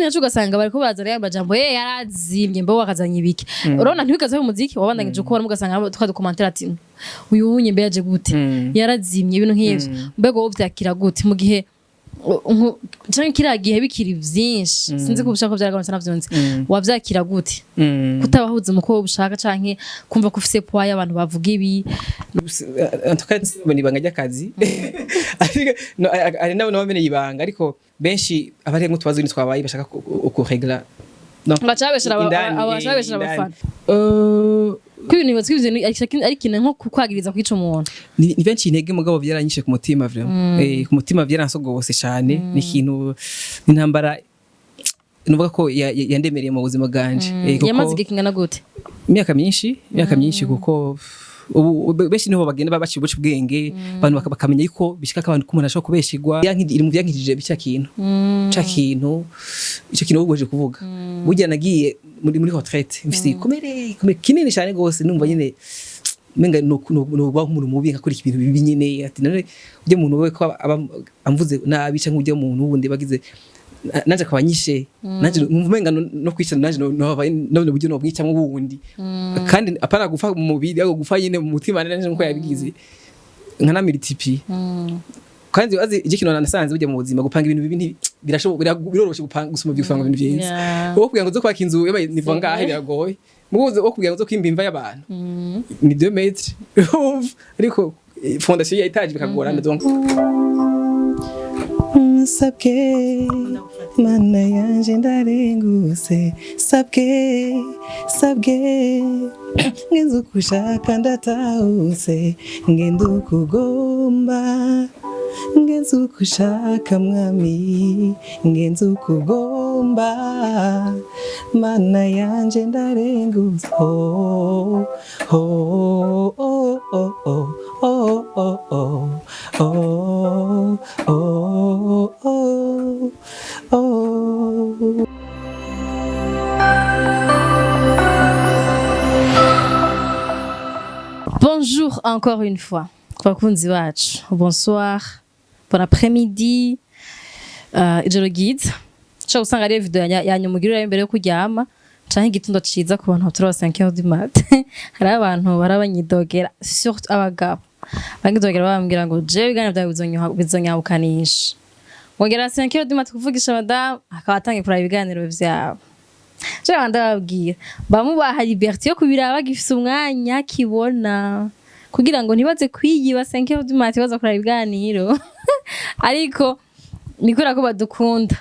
Ikindi naco, ugasanga bariko barazana ya majambo: "Eh, yarazimye, mbe wakazanye ibiki?" Urabona, ntibigaze mu muziki wabandanyije ukora, mugasanga twadukomantera ati: "Uyu wunye mbe yaje gute? Yarazimye." Ibintu nk'ivyo, mbega wowe vyakira gute mu gihe canke kiriya gihe bikiri vyinshi? Sinzi ko ubushaka ko vyaragabanutse, navyo nzi. Wavyakira gute kutabahuza mu ko ushaka, canke kumva ko ufise poids y'abantu bavuga ibi? En tout cas, ni ibanga ry'akazi. Ariko no, hari n'abo bamenye ibanga, ariko benshi abari nk'utubazo twabaye bashaka kurégler. Baca babeshera baca babeshera abafana ko ibintu bibatswe, ivyo ari ikintu nko kukwagiriza kwica umuntu. Ni benshi intege, mugabo byaranyishe ku mutima vraiment. Ku mutima byaransogose cyane. Ni ikintu, ni intambara nuvuga ko yandemereye mu buzima bwanje. Yamaze igihe kingana gute? Imyaka myinshi, imyaka myinshi, kuko ubu benshi niho bagenda baciye ubuca ubwenge, abantu bakamenya yuko bishika ko abantu, ko umuntu ashobora kubeshigwa. Iri mu vyankijije bica kintu ca kintu, ico kintu ugoje kuvuga. Burya nagiye muri retraite mfise igikomere, igikomere kinini cyane gose. Numva nyine menga no nk'umuntu mubi, nkakora ibintu bibi nyine, ati none ujya muntu we ko aba amvuze nabi, canke ujya muntu wundi bagize nanje akaba anyishe, nanje numva umenga no kwica nanje no buryo no bwicamwo wundi, kandi apana gufa mu mubiri, ahubwo gufa nyine mu mutima nanje nkuko yabigize nkanamilitipi. Kandi azi icyo kintu nasanze burya mu buzima, gupanga ibintu bibi birashoboka, biroroshe gupanga gusoma ibyo, ibintu byiza. Wowe kugira ngo uze kwaka inzu yabaye niva ngahe biragoye, mugo wo kugira ngo uze kwimba imva y'abantu ni 2 mètres, ariko fondation ya étage bikagorana, donc. Sabwe Mana yanje, ndarenguse, sabwe, sabwe, ngenze uko ushaka, ndatahutse, ngenda uko ugomba, ngenze uko ushaka, Mwami, ngenze uko ugomba, Mana yanje, ndarengutse. Oh, oh, oh, oh, oh, oh, oh, oh, oh, oh, oh, oh. Bonjour encore une fois bakunzi bacu, bonsoir, bon après-midi, ijoro ryiza. Ushobora gusanga ariyo video ya nyuma ugirira imbere yo kuryama, canke igitondo ciza ku bantu batura 5 heures du mat. Hari abantu barabanyidogera, surtout abagabo banyidogera, bambwira ngo jewe ibiganiro byawe bizonyabukanisha, ngongera 5 heures du mat kuvugisha madamu akaba atangiye kuraba ibiganiro vyabo. Jewe ndababwira, bamubaha liberté yo kubiraba bagifise umwanya kibona, kugira ngo ntibaze kwiyiba 5 heures du mat baza kuraba ibiganiro, ariko ni kubera ko badukunda.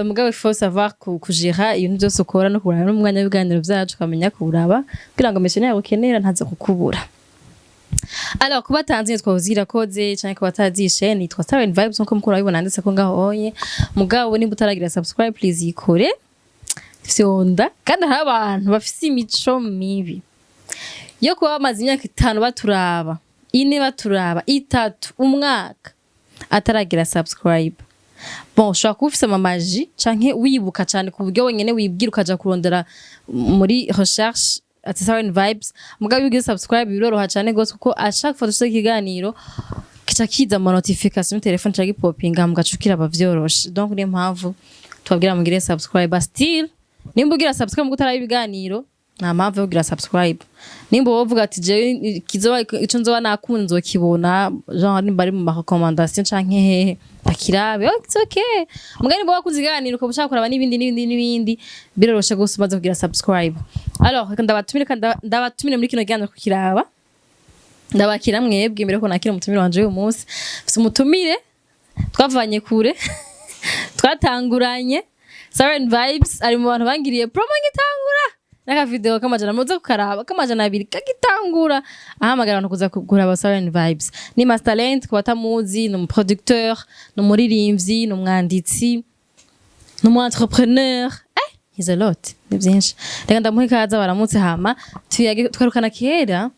Mugabo il faut savoir kugérer ibintu byose ukora no kuraba n'umwanya w'ibiganiro vyacu, ukamenya kuwuraba kugira ngo missionnaire ukenera ntaze kukubura. Alors, kuba tanzi nitwa Ozira Koze, canke kuba batazi chaîne nitwa Star and Vibes, nkuko mukuru abibona handitse ko ngaho onye. Mugabo nimba utaragira subscribe, please yikore, fyonda. Kandi hari abantu bafise imico mibi yo kuba bamaze imyaka 5 baturaba, 4 baturaba, 3, umwaka, ataragira subscribe. Bon, ushobora kuba ufise amamaji canke wibuka cane ku buryo wenyene wibwira ukaja kurondera muri recherche ati Star and Vibes. Mugabo iyo ugize subscribe biroroha cane gose, kuko à chaque fois dufise ikiganiro kica kiza ama notification muri telefone, ca gipopinga, mugaca ukiraba vyoroshe. Donc niyo mpamvu tubabwira mugire subscribe. Still, nimba ugira subscribe mugo utaraba ibiganiro, nta mpamvu yo kugira subscribe. Nimba wowe uvuga ati jewe kizoba ico nzoba nakunze nzokibona, genre nimba ari mu ma recommandation canke hehe, akirabe, oh, it's okay. Mugabo nimba wakunze ikiganiro ukaba ushaka kuraba n'ibindi n'ibindi n'ibindi, biroroshe gose umaze kugira subscribe. Alors reka ndabatumire, kandi ndabatumire muri kino kiganiro kukiraba. Ndabakira mwebwe mbere ko nakira umutumire wanje uyu munsi. Mfise umutumire twavanye kure, twatanguranye Siren Vibes, ari mu bantu bangiriye promo ngitangura n'aka video k'amajana, muze kukaraba, k'amajana 2 kagitangura, ahamagara abantu kuza kuraba Siren Vibes. Ni Master Talent ku batamuzi, ni umuproducteur, ni umuririmbyi, ni umwanditsi, ni umu entrepreneur, he's a lot, ni byinshi. Reka ndamuhe ikaze, baramutse, hama tuyage twarukana kera.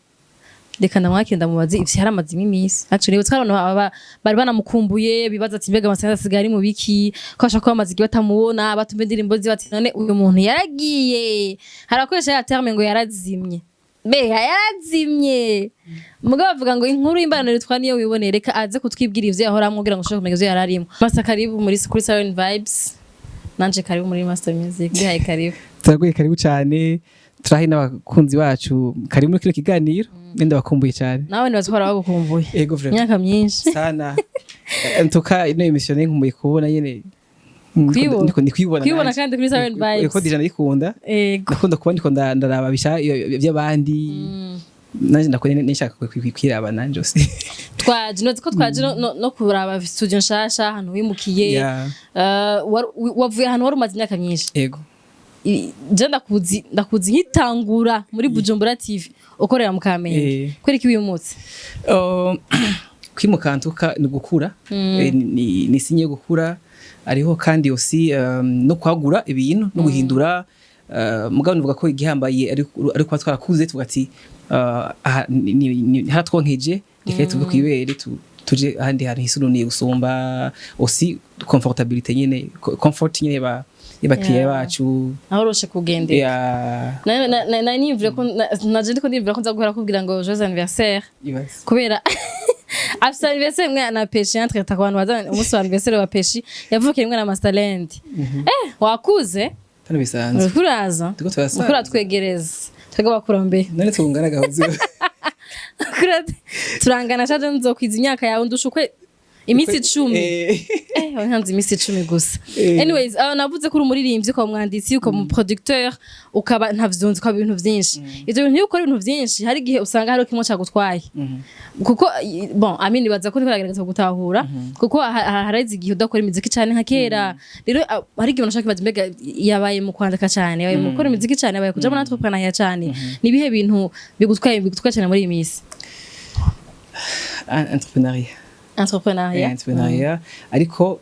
Reka ndamwakire, ndamubaze ivyo yaramaze iminsi. Actually nibutse ko abantu bari banamukumbuye, bibaza ati mbega Master asigaye ari mu biki, ko bashaka kuba bamaze igihe batamubona, batumva indirimbo ziwe, ati none uyu muntu yaragiye? Hari abakoresha ya terme ngo yarazimye, mbega yarazimye? Mugabo bavuga ngo inkuru y'imbaniro yitwa niyo wiboneye. Reka aze kutwibwira ivyo yahoramwo kugira ngo ushobore kumenya ivyo yararimo. Masa, karibu muri kuri Siren Vibes. Nanje karibu muri Master Music, ndihaye karibu. Turaguye karibu cyane, turahe n'abakunzi bacu karibu muri kino kiganiro. Nenda bakumbuye cyane. Nawe nibaza ko bagukumbuye. Ego, vraiment. Imyaka myinshi. Sana. Ntuka ino émission nkumbuye kubona nyene. Kwibona. Ndiko kwibona. Kwibona Nanje. kandi kuri Siren Vibes. Ko déjà ndikunda. Ndakunda kuba ndiko ndaraba bisha by'abandi. Nanje ndakora nishaka kwiraba nanje aussi. Twaje nozi ko twaje no kuraba studio nshasha, ahantu wimukiye. Wavuye ahantu wari umaze imyaka myinshi. Ego. Je ndakuzi nkitangura muri Bujumbura TV ukorera mu Kamenge. Kubera iki wimutse? Kwimuka ntuka ni gukura. Ni signe yo gukura, ariho kandi aussi no kwagura ibintu no guhindura. Mugabo nuvuga ko igihambaye ari kuba twarakuze, tuvuga ati aha haratwonkeje, reka tuve kwibere tuje ahandi hantu hisununiye gusumba, aussi confortabilité nyene, comfort nyene ba y'abakiriya bacu. Ahoroshe kugendera. Niyumvira ko naje ndiko ndiyumvira ko nza guhora kubwira ngo joyeux anniversaire. Ibaze. Kubera afise anniversaire mwe na Peshi, entre ku bantu baza umunsi wa anniversaire wa Peshi, yavukiye rimwe na Masterland. Wakuze. Tano bisanzwe. Uriko uraza. Turiko turasaza. Uriko uratwegereza twebwe abakurambere. None tungana gahuze. Turangana shaje, nzokwiza imyaka yawe, ndusha ukwe iminsi 10. Nkanze iminsi 10 gusa. Anyways, navuze ko uri umuririmbyi, ukaba umwanditsi, ukaba umuproducteur, ukaba ntavyunzi, ukaba ibintu vyinshi. Ivyo bintu, iyo ukora ibintu vyinshi, hari igihe usanga hariho kimwe cagutwaye, kuko bon, I mean, nibaza ko ndiko ndagerageza gutahura, kuko haraheze igihe udakora imiziki cane nka kera. Rero hari igihe umuntu ashaka kwibaza: mbega yabaye mu kwandika cane, yabaye mu gukora imiziki cane, yabaye kuja muri entrepreneuriat cane? Ni ibihe bintu bigutwaye cane muri iyi minsi? Entrepreneuriat. Entrepreneuriat. Entrepreneuriat, ariko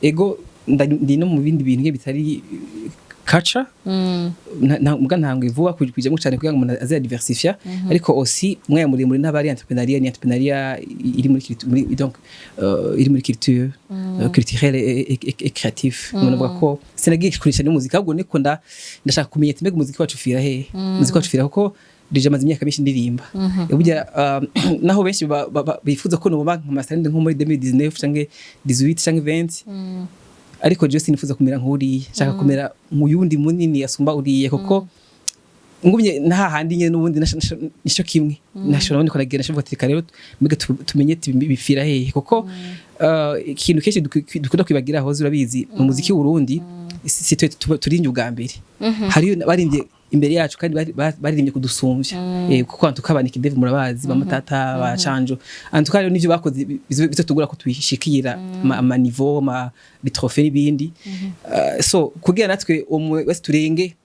ego ndi no mu bindi bintu nke bitari culture. Muga ntangwe vuba kujamwo cyane kugira ngo umuntu aze diversifier, ariko aussi umwanya muremure n'abari entrepreneuriat, ni entrepreneuriat iri muri donc iri muri culture, culturelle et créatif. Umuntu avuga ko sinagiye kurisha n'umuziki, ahubwo niko ndashaka kumenya ati: mbega umuziki wacu ufira hehe? Umuziki wacu ufira, kuko déjà maze imyaka myinshi ndirimba. Burya naho benshi bifuza ko noba nka Masterland nko muri 2019 canke 18 canke 20, ariko jewe sinifuza kumera nk'uriya, nshaka kumera nk'uyundi munini asumba uriya, kuko ngumye nta handi nyene n'ubundi nico kimwe nashobora ubundi kuragira. Nashoboye ati: reka rero mbega tumenye ati bipfira hehe, kuko ikintu kenshi dukunda kwibagira, aho urabizi, mu muziki w'Uburundi si twe turirimbye ubwa mbere, hariyo baririmbye imbere yacu kandi baririmbye kudusumvya, kuko antuka ba Nick Dave murabazi, ba Matata, ba Canjo, antuka rero nivyo bakoze bizotugura ko twishikira ama niveau, ama trophée n'ibindi. So kugira natwe umwe wese turenge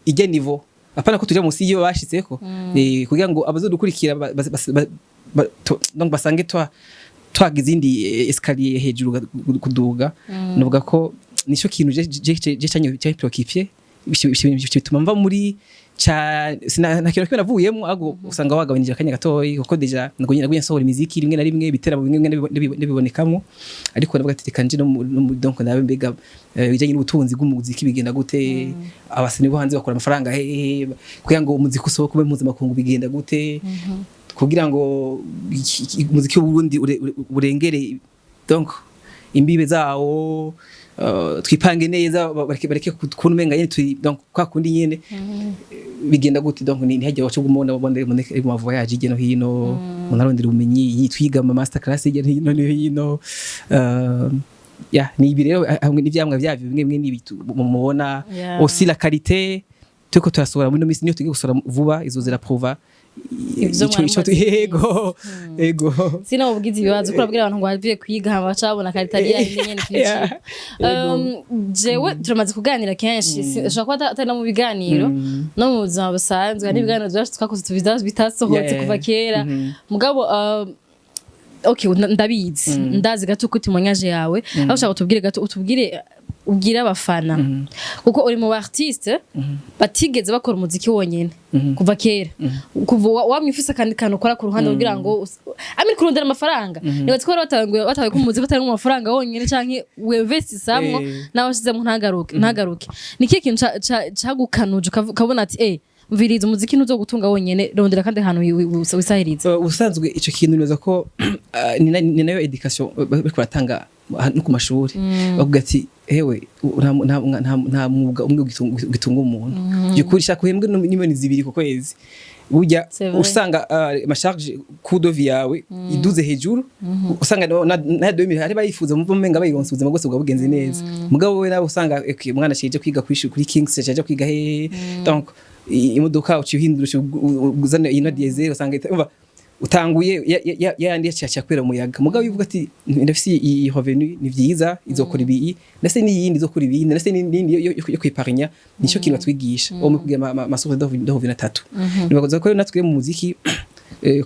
ijya niveau, apana ko tuja munsi iyo bashitseko, kugira ngo abazodukurikira donc basange twagize indi escalier hejuru kuduga. Nuvuga ko nico kintu je canye préoccupé, bituma mva muri ca nta kintu kimwe navuyemo, ahubwo usanga wagabanije akanya gatoyi, kuko déjà nagumye nsohora imiziki rimwe na rimwe, ibiteramo bimwe bimwe n'ibibonekamo, ariko ndavuga ati: reka nje no donc nabe mbega ibijanye n'ubutunzi bw'umuziki bigenda gute? Abasani bo hanze bakora amafaranga hehe? Kugira ngo umuziki usohoke ube mpuzamakungu bigenda gute? Kugira ngo umuziki w'Uburundi urengere donc imbibe zawo, twipange neza, bareke kubona umenga nyene turi donc kwa kundi nyene, bigenda gute? Donc ni ntihagire wacu gumona babona mu voyage hirya no hino, umuntu arondera ubumenyi, twiga ama master class hirya no hino no hino. Ya, ni ibi rero hamwe n'ivyamwa vyavyo bimwe bimwe n'ibi mubona. Aussi la qualité turiko turasohora muri ino minsi, niyo tugiye gusohora vuba, izo ziraprouva Ivyo ico mwari ico mumaze. Ego. Sina ubwiza ibibazo ko urabwira abantu ngo bavuye kwiga hama bacabona qualité ari yindi nyene kiri. Jewe turamaze kuganira kenshi, ushobora kuba atari no mu biganiro, no mu buzima busanzwe, hari ibiganiro byacu twakoze tubiza bitasohotse kuva kera. Mugabo okay, ndabizi, ndazi gato ko témoignage yawe, aho ushaka utubwire gato, utubwire, ubwire abafana, kuko uri mu artiste batigeze bakora umuziki wonyene kuva kera, kuva wamye ufise akandi kantu ukora ku ruhande kugira ngo amiri kurondera amafaranga. Nibaza ko bari batanguye ko umuziki batari mu mafaranga wonyene, canke winvestisamwo nawe washizemo ntagaruke. Ni kihe kintu cagukanuje ukabona ati: mviriza, umuziki ntuzogutunga wonyene, rondera kandi ahantu wisahiriza? Ubusanzwe ico kintu nibaza ko ni nayo education bariko baratanga no ku mashuri, bavuga ati Hewe, nta mwuga umwe ugitunga umuntu byukuri. Shaka uhembwe n'2 miliyoni ku kwezi, burya C'est vrai. usanga ama charges, coût de vie yawe iduze hejuru, usanga na 2000 hari bayifuza mu menga bayironse, ubuzima bwose bwa bugenze neza. Mugabo wowe nawe usanga, okay, umwana asheje kwiga kuri Kings, asheje kwiga he, donc imodoka uciye uhindura, uciye uzana ino diesel, usanga umva utanguye yandi yaciye kwera umuyaga. Mugabo iyo uvuga ati ndafise iyi revenu, ni vyiza, izokora ibi, ndetse n'iyindi izokora ibindi, ndetse n'iyindi yo kwiparnya. Nico kintu batwigisha uwo mu kugira ama source de revenu atatu. Nibaza ko natwe mu muziki,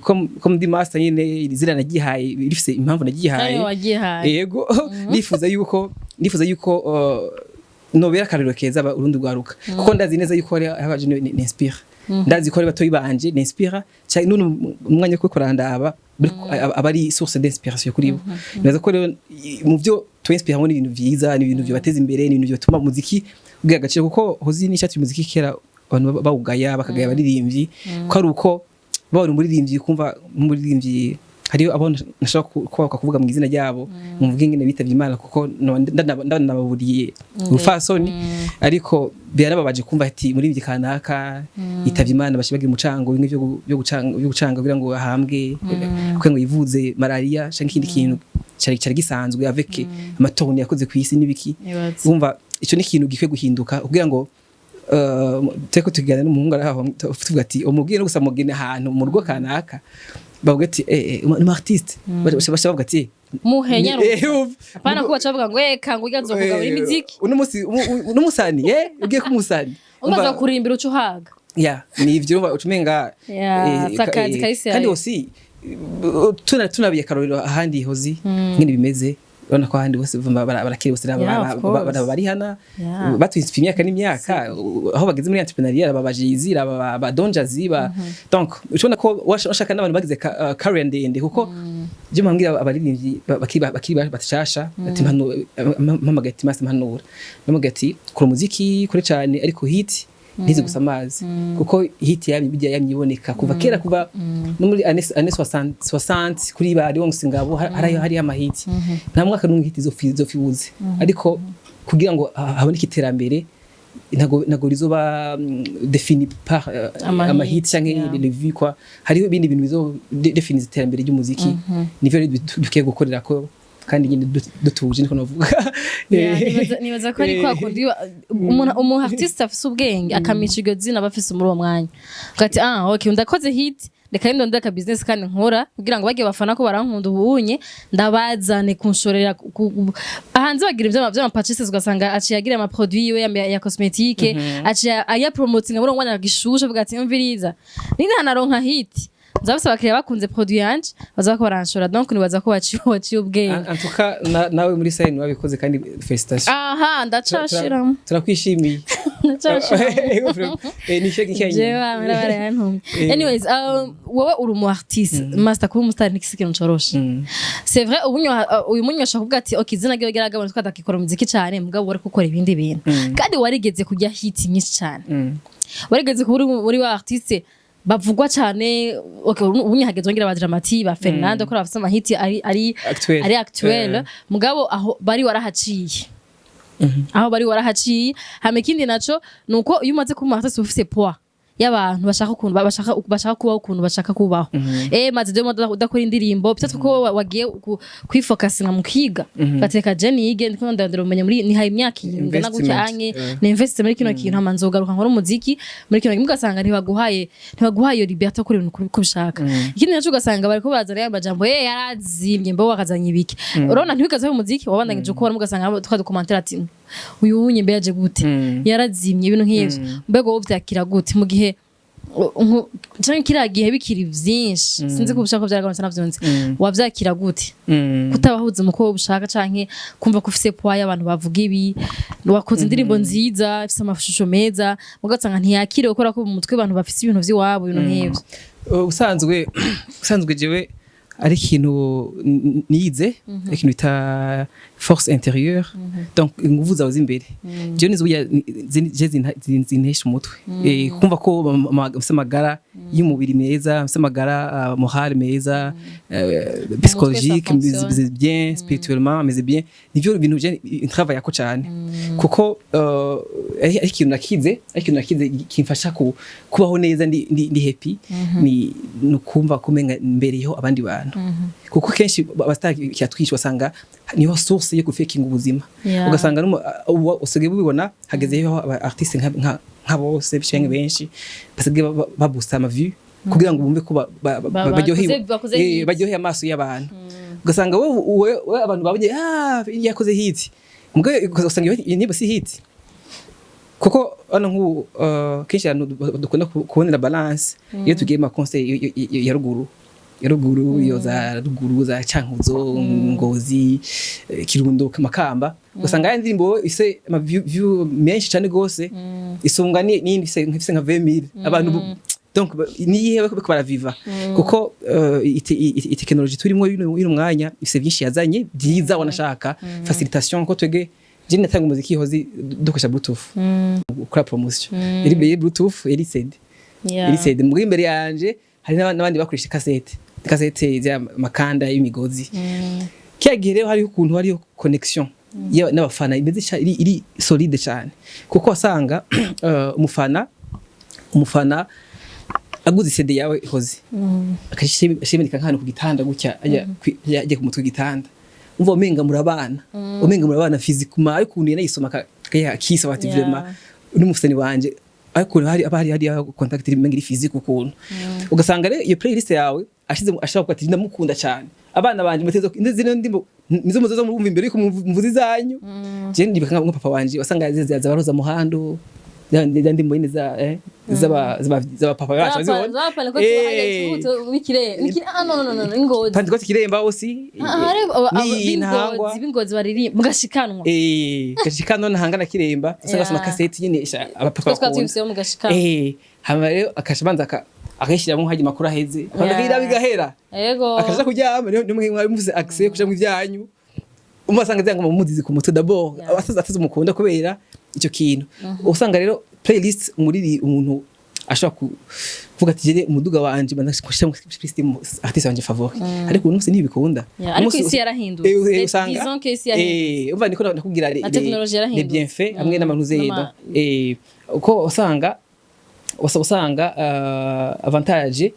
comme ndi master nyine, izina nagihaye rifise impamvu nagihaye. Kandi wagihaye. Yego, nifuza yuko nobera akarorero keza urundi rwaruka, kuko ndazi neza yuko hari abaje n'inspire, ndazi ko ari batoyi banje n'inspire cyane. None umwanya wo kurandaba aba ari source d'inspiration kuri bo. Nibaza ko rero mu byo twinspire hamwe n'ibintu vyiza, ni ibintu byobateza imbere, ni ibintu byotuma umuziki ugira agaciro, kuko hozi n'ishati umuziki kera abantu bawugaya, bakagaya abaririmbyi, ko ari uko babona umuririmbyi, kumva nk'umuririmbyi hariyo abo nashaka kuba kuvuga mu izina ryabo, mvuge ingene bitavye Imana, kuko ndanababuriye urufasoni. Ariko biranababaje kumva ati muri kanaka yitavye Imana, bashibagira umucango, bimwe byo gucanga kugira ngo ahambwe, kugira ngo yivuze malaria canke ikindi kintu cari gisanzwe, avec amatoroni yakoze ku isi n'ibiki. Ibaze. Wumva ico ni ikintu gikwiye guhinduka kugira ngo turiko tuganira n'umuhungu ari aho, tuvuga ati umubwiye no gusa mugene ahantu mu rugo kanaka, bavuga ati ni umu artiste, baca bavuga ati Muhenya. Umva. Apana ko baca bavuga ngo eka ngo urya nzokugabura imiziki. Uno musi uno musani ugiye kumusani. Umaze kuririmbira uca uhaga. Ya, ni ivyo, urumva ucumenga Ya, sakazi kahise kandi yayo. Aussi tunabiye akarorero ahandi hozi ngene bimeze, urabona ko ahandi bose barakiri bose Yeah, of course. bari hana batwinspire imyaka n'imyaka, aho bageze muri entrepreneuriat, aba bajizi, aba ba Donjazi ba, donc ushobona ko washaka n'abantu bagize career ndende, kuko je mpambwira abaririmbyi bakiri bashasha ati mpamagaye ati masi mpanura, ndamubwira ati kora umuziki kure cyane, ariko hit ntizi gusa amazi, kuko hit yamye bijya yamye iboneka kuva kera, kuva no muri années 60 kuri ba Leonce Ngabo, hari amahiti, nta mwaka n'umwe hit izofibuze. Ariko kugira ngo haboneke iterambere, ntago rizoba défini par Amahit, amahit canke les vues quoi. Hariho ibindi bintu bizo définir iterambere ry'umuziki, nivyo rero dukwiye gukorera ko, kandi nyine dutuje, niko navuga. Yeah, nibaza ko ari kwa kundi umuntu artiste afise ubwenge akamisha iryo zina aba afise muri uwo mwanya, ugati ah okay, ndakoze hit, reka ndonde aka business kandi nkora kugira ngo bagiye bafana ko barankunda ubunye, ndabazane kunshorera hanze bagira ivyo vy'ama purchases, ugasanga aciye agira ama produit yiwe ya cosmétique, aciye aya promoting muri uwo mwanya gishushe, avuga ati umviriza, nina naronka hit, nzabasaba abakiriya bakunze produit yanje baza ko baranshora. Donc nibaza ko waciye ubwenge. En tout cas nawe muri scène wabikoze, kandi félicitations. Aha ndacashiramo. Turakwishimiye. Ndacashiramo. Ni cyo gikenya. Jewe bamwe barayantumye. Anyways, wowe uri umu artiste master, kuba umustar ntikisi ikintu coroshe. C'est vrai, uyu munyosha kuvuga ati okay, izina ryiwe ryaragabanutse ko atakikora umuziki cyane, mugabo wari gukora ibindi bintu, kandi warigeze kujya hit nyinshi cyane, warigeze kuba uri muri wa artiste bavugwa cyane. Okay, ubu hageze wongera ba Dramati, ba Fernando, ko bafite amahiti ari Actuel. Ari actuel. Mugabo aho bari warahaciye, aho bari warahaciye. Hama ikindi naco nuko iyo umaze kuba umu artiste, ufise poids y'abantu bashaka ukuntu bashaka kubaho, ukuntu bashaka kubaho. Maze demo udakora indirimbo, peut-être ko wagiye kwifocusinga mu kiga, gateka je nige, ndiko ndondera ubumenyi muri nihaye imyaka ingana gutya. Investment, anye ni invest muri kino kintu, hama nzogaruka nkora umuziki muri kino kintu, ugasanga ntibaguhaye iyo liberté yo gukora ibintu uko ubishaka. Ikindi naco ugasanga bariko bazana ya majambo yarazimye, mbo wakazanye ibiki? Urabona ntiwigaze mu muziki wabandanyije ukora, ugasanga twadukomantera ati uyu wunye mbe yaje gute, yarazimye, ibintu nk'ivyo. Mbega wowe vyakira gute mu gihe canke kiriya gihe bikiri vyinshi, sinzi ko ubushaka ko vyaragabanutse navyonzi, wavyakira gute kutabahuza mu ko ushaka, canke kumva ko ufise poids y'abantu bavuga ibi, wakoze indirimbo nziza ifise amashusho meza, ugasanga ntiyakire gukora ko mu mutwe abantu bafise ibintu vy'iwabo, ibintu nk'ivyo? Usanzwe jewe ari ikintu nize, ari ikintu bita force intérieure, donc inguvu zawe z'imbere. Jewe nizo burya je zintesha umutwe. Kumva ko mfise amagara. y'umubiri meza, mfise amagara moral meza, psychologique fonctionne. Meze bien spirituellement, meze bien. Nivyo bintu je travaille ko cyane, kuko ari ikintu nakize kimfasha kubaho neza, ndi happy, ni nukumva kumenga mbereyeho abandi bantu, kuko kenshi abastar kyatwisha wasanga niho source yo gufekinga ubuzima. Ugasanga ubu usigaye bubibona, hagezeho aba artiste nka bose canke benshi basigaye babusta ama view kugira ngo bumve ko baryoheye bakoze hit. Baryoheye amaso y'abantu. Ugasanga wowe abantu babonye yakoze hit, mugabo ugasanga iyo ndirimbo si hit, kuko hano nk'ubu kenshi ahantu dukunda kubonera balance, iyo tugiye mu ma concert ya ruguru, iyo za ruguru, za Cankuzo, Ngozi, Kirundo, Makamba, ugasanga ya ndirimbo ifise ama view menshi cyane gose isonga n'iyindi ifise nka 20,000 abantu donc niyihe bariko baraviva, kuko technologie turimo y'uno mwanya ifise byinshi yazanye byiza, wanashaka facilitation, ko twege je natanga umuziki hozi dukoresha Bluetooth gukora promotion, yari Bluetooth, yari CD. Yari CD. Mbwo imbere yanje hari n'abandi bakoresha cassette makanda y'imigozi. Kiya gihe rero hariho ukuntu hariho connexion n'abafana imeze iri solide cyane, kuko wasanga umufana aguze CD yawe hozi, akashimirika nk'ahantu ku gitanda gutya, ajya ku mutwe w'igitanda, umva umenga murabana physiquement, ariko ukuntu yanayisoma akisa bati vraiment n'umusani wanje, ariko hari aba hari contact iri umenga iri physique ukuntu. Ugasanga rero iyo playlist yawe ashize ashaka kuvuga ati ndamukunda cyane, abana banje muteze zino ndimbo nizo muzoza murumva imbere yuko mvuze izanyu. Je ndibuka nka papa wanje wasanga yazize abaroza muhando za ndimbo nyine za z'aba papa bacu bazibona. Zapana ko tubahaye ah, no, no, no, no, Ingozi. Pantecote Kiremba aussi. Ah, hari ni Ntahangwa. b'Ingozi, b'Ingozi baririmba mugashikanwa. Gashikano, Ntahanga na Kiremba, usanga basoma kaseti nyine abapapa Twe bakunda. twatwibise mu gashikanwa. Hama rero akasha banza akayishyiramo nk'ayo makuru aheze, akayira bigahera, akaja kuryama. Niyo mwari mufise accès kuja mu ivyanyu, umusanga zanga muzizi ku mutwe d'abord, abasaza atazi umukunda kubera icyo kintu. Usanga rero playlist muri umuntu ashobora kuvuga ati jere umuduga wanje banza kushira playlist mu artiste wanje favori, ariko uyu munsi ntibikunda. Yeah, ariko isi yarahindutse. Usanga Disons que isi yarahindutse. Umva, niko nakubwira Na technologie yarahindutse. Les bienfaits hamwe n'amantu zeda, uko usanga avantage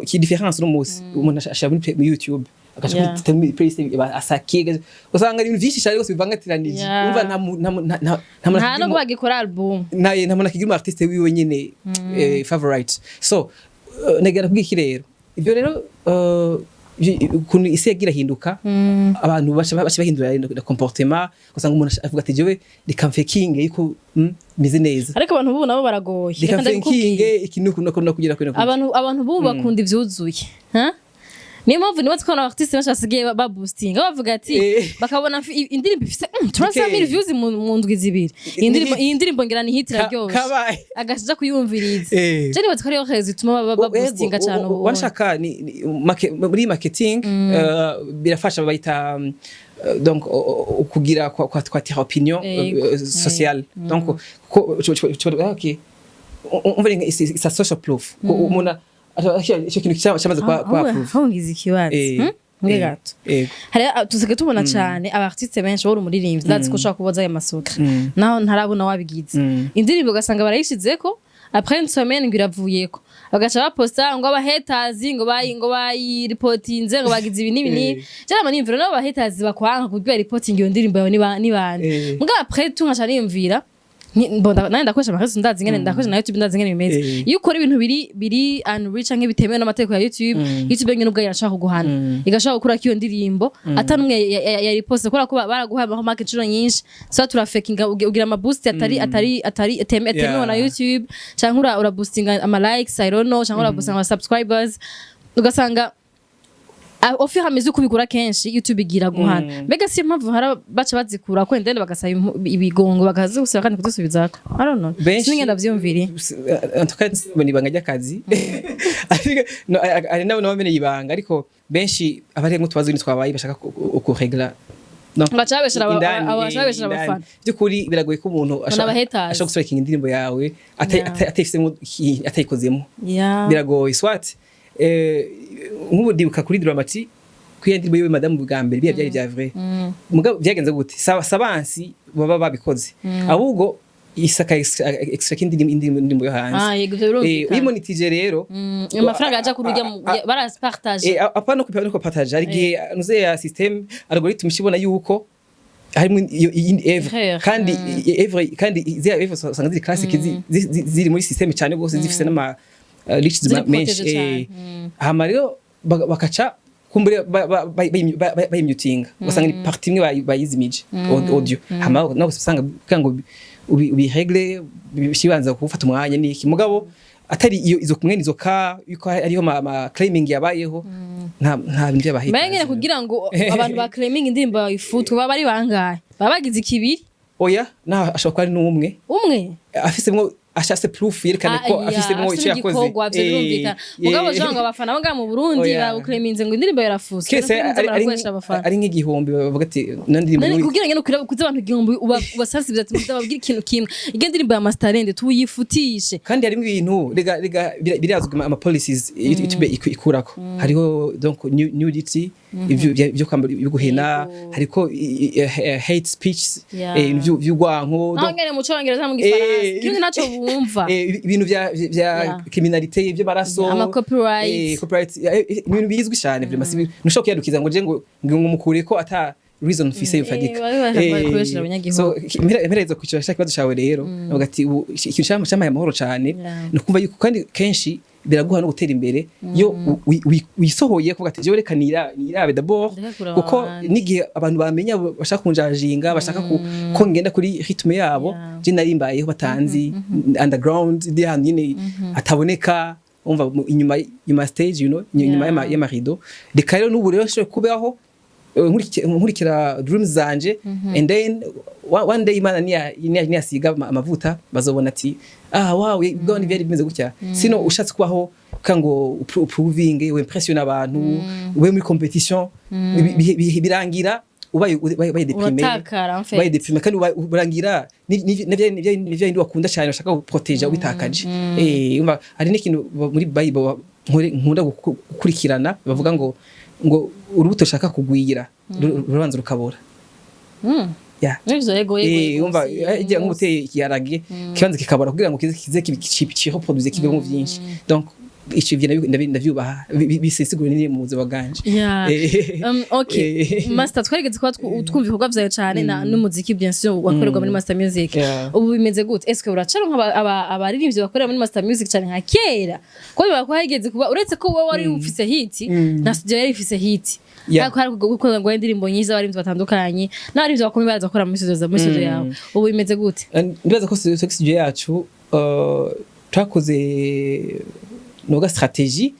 ki différence no munsi umuntu ashira muri YouTube, agaca kuri playlist asake, usanga ibintu vyinshi cyane rwose bivangatiranyije. Umva, nta mu- nta mu- nta nta nta muntu nta akigira no bagikora album. Nta muntu akigira umu artiste wiwe nyine favorite. So negera kubwira iki rero, ibyo rero ukuntu isi yagira hinduka, abantu baca bahindura na comportement, usanga umuntu avuga ati jewe reka mfekinge yuko meze neza. Ariko abantu bubu nabo baragoye. Reka Reka ndabikubwire. mfekinge iki nuku nuku kugira kugira. Abantu bubu bakunda ivyuzuye. Ha? Niyo mpamvu niba twabona artiste benshi basigaye baboostinga, bavuga ati bakabona indirimbo ifise 300,000 views mu ndwi 2, iyi ndirimbo, Ni hit. iyi ndirimbo ngira ni hit, iraryoshe, Kabaye. agasija kuyumviriza. Je nibaza ko ariyo raison ituma baba baboostinga cyane ubu. Wanashaka ni muri marketing birafasha, bayita donc kugira kwa tira opinion sociale, donc ko okay, umva, it's a social proof. Ko umuntu icyo kintu cyamaze kwa proof. Aho ngize ikibazo. Mwe gato. Hari tusigaye tubona cyane aba artiste benshi, wowe uri umuririmbyi, ndazi ko ushobora kuboza ayo masuka naho ntarabona wabigize, indirimbo ugasanga barayishizeko, après une semaine ngo iravuyeko, bagaca baposta ngo aba haters ngo bayiripotinze, ngo bagize ibi n'ibi n'ibi. Je nama niyumvira nabo ba haters bakwanga kugira reporting iyo ndirimbo yawe ni bande? Muga après tout nkaca niyumvira bon, nanjye ndakoresha amarezo, ndazi ingene ndakoresha na YouTube, ndazi ingene bimeze. Iyo ukora ibintu biri unreach canke bitemewe n'amategeko ya YouTube, YouTube nyene ubwayo irashaka kuguhana, igashaka gukurako iyo ndirimbo atanumwe yariposte, kubera ko baraguhaye ama mark inshuro nyinshi, so turafekinga, ugira ama boost atari atemewe na YouTube, canke ura boostinga ama likes, I don't know, canke ura boostinga ama subscribers, ugasanga au fur et à mesure kubikora kenshi YouTube igira guhana. Mbega si impamvu hari baca bazikura ko ndende bagasaba ibigongo, bakazigusaba kandi kuzisubizako? I don't know. Benshi. Sinigenda ndavyumviriye. En tout cas mbona ibanga ry'akazi. Ariko no, hari n'abamenye ibanga, ariko benshi abari nk'utubazo nyine twabaye bashaka kuregla. No. Baca babeshera Indani, baca babeshera indani. abafana. By'ukuri biragoye ko umuntu N'abahaters. ashobora gusohora indirimbo yawe atayifisemwo atayikozemo. Biragoye. Soit nk'ubu ndibuka kuri Drama T, kuri iyo ndirimbo yiwe Madamu bwa mbere, biya byari bya vrai. Mugabo byagenze gute? Sabansi baba babikoze, ahubwo isaka extra indirimbo yo hanze. Ah, yego, ivyo birumvikana. Uyimonetije rero, Amafaranga aja kuri urya barapartage. Apa no kupartage, hari igihe nuze ya system algorithm ishibona yuko harimo iyindi œuvre. Erreur. Kandi œuvre, kandi ziriya œuvre usanga ziri classic, ziri muri system cyane gose, zifise n'ama reach Ziri menshi. protégé cane. Hama rero bakaca kumbure bayimutinga, ugasanga ni partie imwe bayizimije audio. Hama nawe usanga kugira ngo ubirègle bishibanza gufata umwanya niki. Mugabo atari iyo izo kumwe nizo ka yuko hariho ma claiming yabayeho, nta bintu by'abahita. Mbega nyene kugira ngo abantu ba claiming indirimbo bayifutwe, baba ari bangahe? Baba bagize ikibiri? Oya, naho ashobora kuba ari n'umwe Umwe afisemwo, ashatse proof yerekane ko afisemwo afise icyo yakoze. igikorwa, ivyo birumvikana. Mugabo jean ngo abafana bo ngaha mu Burundi Oya. baguclaiminze ngo indirimbo yarafuswe, Keretse barakoresha abafana. ari nk'igihumbi bavuga ati no ndirimbo None kugira ngo nyene kuze abantu 1000 ubasensibilize ati muzababwire ikintu kimwe, iyo ndirimbo ya Masterland tuyifutishe. Kandi harimo ibintu rega birazwi ama policies YouTube ikurako. Hariho donc nudity, ivyo byo kwambara, byo guhena. Hariko hate speech, ibintu vy'urwanko. Naho nyene mu Congereza, mu Gifaransa, ikindi naco bumva. Ibintu vya criminalité, by'amaraso. Ama copyright. Copyright, ibintu bizwi cyane vraiment. Si ntushobora kwiyadukiza ngo je ngo mukure ko ata reason mfise yofatika. Bari bari kubeshera abanyagihugu. So imperezo kwicara shaka ikibazo cawe rero, navuga ati ubu ikintu campaye amahoro cane ni ukumva yuko kandi kenshi biraguha no gutera imbere iyo wisohoye kuvuga ati jewe reka nirabe d'abord. Ndeka kuraba Kuko abandi. n'igihe abantu bamenya bashaka kunjajinga, bashaka ko ngenda kuri rythme yabo. Je nari mbayeho batanzi, underground, ndi ahantu nyine hataboneka, umva, inyuma ya stage, inyuma y'amarido. Reka rero n'ubu rero nshobore kubaho nkurikira dreams zanje, and then one day Imana niyasiga amavuta, bazobona ati ah wow, bwo ni byari bimeze gutya. Sino ushatse kubaho kugira ngo uproving, wimpressionne abantu, ube muri competition, birangira ubaye déprimé. Uratakara, en fait. Ubaye déprimé kandi urangira n'ivya bindi wakunda cyane bashaka guproteja ubitakaje. Umva, hari n'ikintu muri Bible nkunda gukurikirana, bavuga ngo urubuto ushaka kugwira rubanza rukabora. Yeah. Nivyo, yego. Umva, si, igihe nk'uteye ikiharage, kibanza kikabora kugira ngo kize kireproduise, kivemo vyinshi. Donc ico ivyo ndavyubaha, bisesigura nini mu buzima bwanje. Okay. Master, twarigeze kuba twumva ibikorwa vyawe cane n'umuziki, bien sûr, wakorerwa muri Master Music. Ubu bimeze gute? Est-ce que uracaronka abaririmbyi bakorera muri Master Music cane nka kera? Ko biba ko hageze kuba, uretse ko wowe wari ufise hit na studio yari ifise hit. Ariko hari gukorwa indirimbo nyinshi z'abaririmbyi batandukanye n'abaririmbyi bakomeye baraza gukora muri studio yawe. Ubu bimeze gute? Ndibaza ko studio yacu twakoze noga stratégie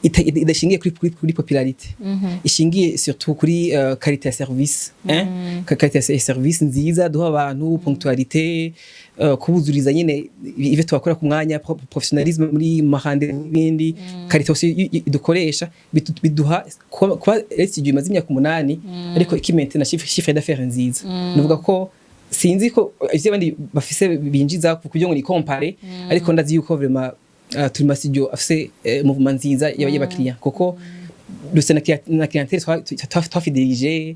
idashingiye kuri popularité, ishingiye surtout kuri qualité ya service, hein? Qualité ya service nziza duha abantu, ponctualité, kubuzuriza nyine ivyo tubakora ku mwanya, professionnalisme muri mahande n'ibindi, qualité aussi dukoresha biduha kuba studio imaze imyaka 8 ariko ikimaintena chiffre d'affaires nziza. Nuvuga ko sinzi ko ivyo abandi bafise binjiza kugira ngo ni compare, ariko ndazi yuko vraiment turi ma studio afise mouvement nziza y'abakiriya, kuko dufise na clientèle twafidelije,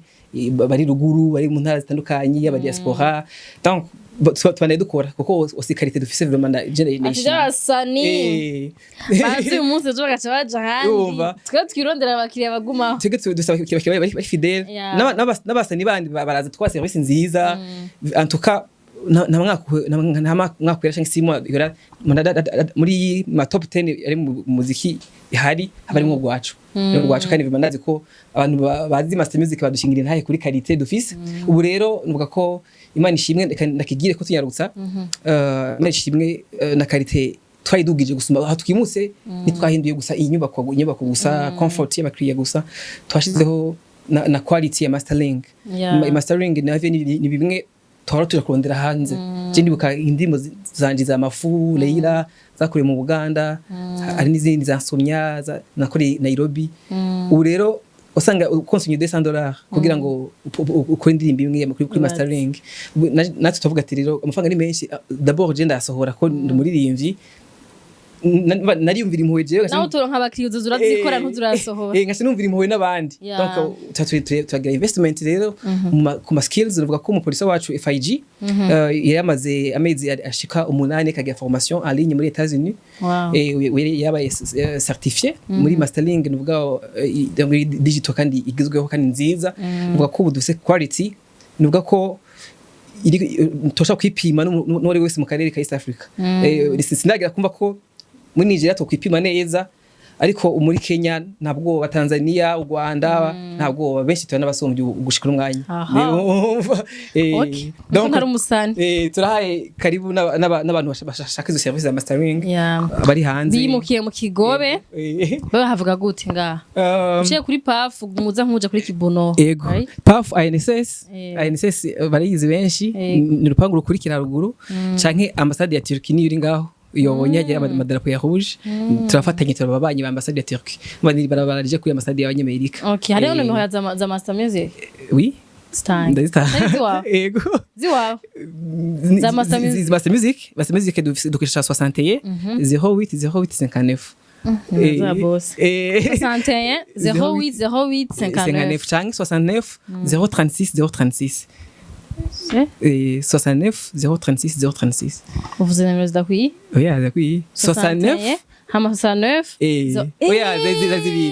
bari ruguru, bari mu ntara zitandukanye, y'aba diaspora. Donc tubanaye dukora kuko aussi qualité dufise vraiment je Ati ndayishimiye. Abasani bazi uyu munsi, ejo bagaca baja ahandi. Urumva? Twe twirondera abakiriya bagumaho. Twebwe dusaba abakiriya bari fidèle. N'abasani bandi baraza twa service nziza. En tout cas nta mwaka uhera canke 6 mois ihera muri ma top 10 ari mu muziki ihari haba harimwo urwacu. Rero urwacu kandi vraiment ndazi ko abantu bazi Master Music badushingira intahe kuri qualité dufise. Ubu rero nuvuga ko Imana ishimwe, reka ndakigire ko tunyarutsa. Imana ishimwe, na qualité twayidugije gusumba aho twimutse. Ntitwahinduye gusa iyi nyubako gusa, comfort y'abakiriya gusa, twashizeho na quality ya mastering. Mastering navyo ni bimwe twahora tuja kurondera hanze. Je ndibuka indirimbo zanje za Mafu Leila zakorewe mu Buganda, hari n'izindi za Nsomya nakoreye Nairobi. Ubu rero Usanga ukonsomye $200 kugira ngo ukore indirimbo imwe kuri Right. mastering. Natwe tuvuga ati rero amafaranga ni menshi. D'abord je ndasohora ko ndi umuririmbyi. Nariyumvira impuhwe jewe. Nawe uturonka abakiriya, uzuza urazikora, ntuzurasohora. Nkaca numvira impuhwe n'abandi. Donc turagira investment rero ku ma skills. Nuvuga ko umupolisi wacu FIG yari yamaze amezi ashika 8 kagira formation en ligne muri États-Unis. Yabaye certifié muri mastering, nuvuga donc digital kandi igezweho kandi nziza. Nuvuga ko ubu dufise quality, nuvuga ko iri toshobora kwipima n'uwari wese mu karere ka East Africa. Sinagira kumva ko muri Nigeria tokwipima neza, ariko muri Kenya ntabwo, Tanzania, u Rwanda ntabwo, benshi tubana basumbye gushika umwanya. Niwumva, Okay. Ntari umusani. Turahaye karibu n'abantu bashaka izo service za mastering bari hanze. Bimukiye mu Kigobe. Babe havuga gute ngaha? Uciye kuri PAF, muza nkuja kuri Kibuno. Ego. Right? PAF INSS. INSS barayizi benshi. Ni urupangu rukurikira haruguru, canke ambasade ya Turquie niyo iri ngaho. Iyo ubonye hagira amadarapo ya rouge, turafatanye, turababanyi ba ambasade ya Turquie. Bani barabara rije kuri ambasade y'abanyamerika. Okay, hariho nimero ya za Master Music. Oui. Stang. Ndazitanga. Ari ziwawe? Ego. Ziwawe. Za Master Music. Master Music, Master Music dukoresha 61 08 08 59. Za boss. 61 08 08 59. 59 canke 69 036 036. Eh? 69 036 036. Uvuze nimero zidakwiye. Oya, zakwiye. 69. Hama 69. Oya, zibiri.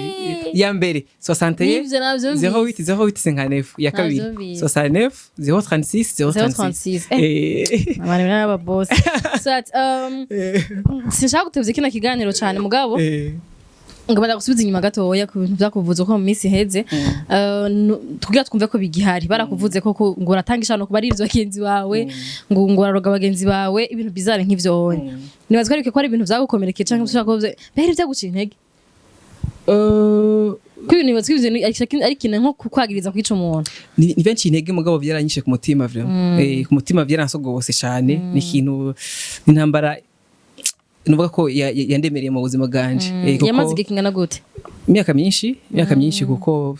Ya mbere 61 Nivyo navyumvise. 08 08 59, ya kabiri Navyumvise. 69 036 036. 036. Abantu n'aba boss. So that sinshaka gutevya kino kiganiro cyane, mugabo ngo gusubiza inyuma gatoya ku bintu vyakuvuze ko mu minsi iheze. Kugira twumve ko bigihari. Barakuvuze ko ngo uratanga ishano ku barivyo bagenzi bawe, ngo uraroga bagenzi bawe, ibintu bizarre nk'ivyo. Wonye nibaza ko ariko ko ari ibintu vyagukomerekeye canke ushaka ko bari vyaguciye intege, ko ibintu nibaza ko ivyo ari ikintu nko kukwagiriza kwica umuntu. Ni benshi intege, mugabo byaranyishe ku mutima vraiment. Ku mutima byaransogose cyane. Ni ikintu, ni intambara nuvuga ko yandemereye mu buzima bwanje. Yamaze igihe kingana gute? Imyaka myinshi, imyaka myinshi, kuko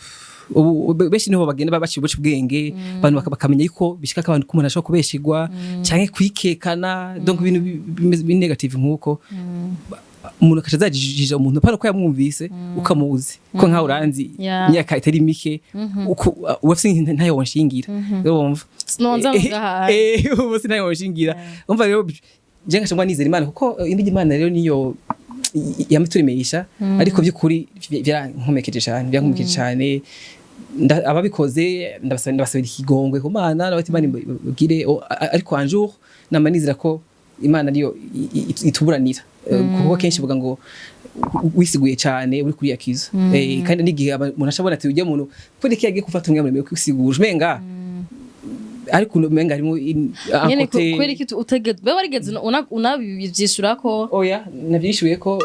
ubu benshi niho bagenda baciye ubuca ubwenge, abantu bakamenya yuko bishika ko abantu ko umuntu ashobora kubeshigwa canke kwikekana. Donc ibintu bimeze bi negative nkuko umuntu akaca azajijija umuntu pana ko yamwumvise ukamuzi ko nkaho uranzi imyaka itari mike, uko uwafise ntayo wonshingira, urumva? Sinonza ngaha. Ubu sinayo wonshingira. Umva rero, je nkashobora nizera Imana, kuko indi Imana rero niyo yamituremesha. Ariko by'ukuri byarankomekeje cyane, byarankomekeje cyane. Ababikoze ndabasabira ikigongwe ku Mana, nabati Imana ibwire. Ariko un jour nama nizera ko Imana ariyo ituburanira. Kuko kenshi ivuga ngo wisiguye cyane uri kuriyakiza. Kandi n'igihe umuntu ashabona ati ujya muntu kubera ko yagiye gufata umwanya muremure kwisigura, umenga ariko umenga harimo Nyene kubera iki utegeze wewe warigeze unabivyishura ko? Oya, navyishuye ko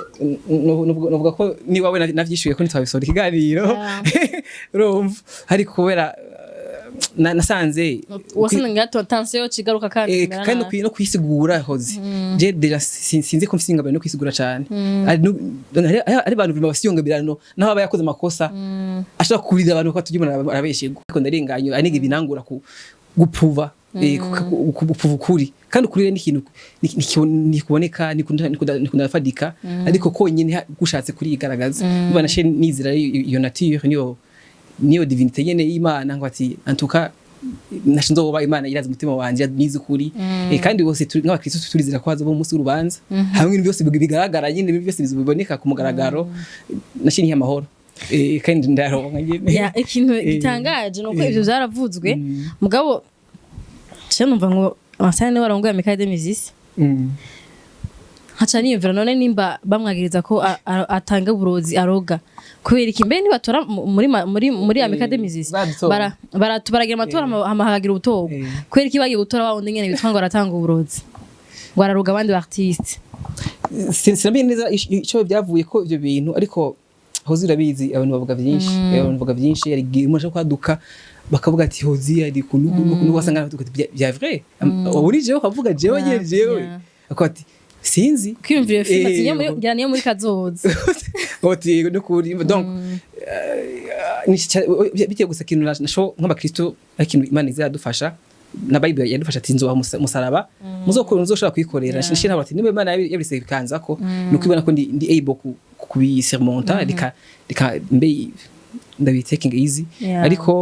nuvuga ko niba we navyishuye ko ntitwabisora ikiganiro. Urumva, ariko kubera nasanze Wasanga ngato tension cigaruka kandi imera kandi nabi. No kwisigura hozi je déjà sinzi ko mfise ingabire no kwisigura cane. Ari abantu bima bafise iyo ngabirano, naho aba yakoze amakosa ashobora kurira abantu ko tugira umuntu arabeshegwa, ariko ndarenganywa aniga ibinangura ku gupuva gupuva ukuri. Kandi ukuri rero ni ikintu ntikuboneka, ntikunafadika, ariko konyine gushatse kurigaragaza. Niba nashe nizera iyo nature, niyo divinité nyene y'Imana, ngo ati en tout cas nashe nzoba Imana irazi umutima wanje nizi ukuri. Kandi bose turi nk'abakristo turizera ko hazoba umunsi w'urubanza, hamwe ibintu byose bigaragara nyine, ibintu byose biboneka ku mugaragaro. Nashiniye amahoro. Kandi ndaronka nyene. Ya, ikintu gitangaje nuko ivyo vyaravuzwe, mugabo je numva ngo amasani niwe warongoye Amicale des Musiciens. Nkaca niyumvira none nimba bamwagiriza ko atanga uburozi, aroga, kubera iki mbe nibatora muri Amicale des Musiciens? Badutora. Baragira amatora, hama hakagira ubutorwa. Kubera iki bagiye gutora wa wundi nyene bitwa ngo aratanga uburozi, ngo araroga abandi ba artiste? Sinamenye neza ico byavuye ko ivyo bintu, ariko hozi urabizi, abantu bavuga byinshi. Abantu bavuga byinshi. Hari igihe umuntu ashobora kwaduka bakavuga ati hozi ari kunuku nuku, wasanga bya vrai uri jewe, ukavuga jewe nyene jewe. Akavuga ati sinzi. Kwiyumvira iyo filime ati ngira niyo muri kazoza. Oti nukuri. Donc Bitewe gusa ikintu nasho nk'abakristo, ariko ikintu Imana izadufasha na Bible yadufasha ati nzoba musaraba muzokora muzoshobora kwikorera. Nshira ntabwo ati niba Imana yabise bikanza ko nuko ibona ko ndi able kubisurmonta, reka mbe ndabi taking easy. Ariko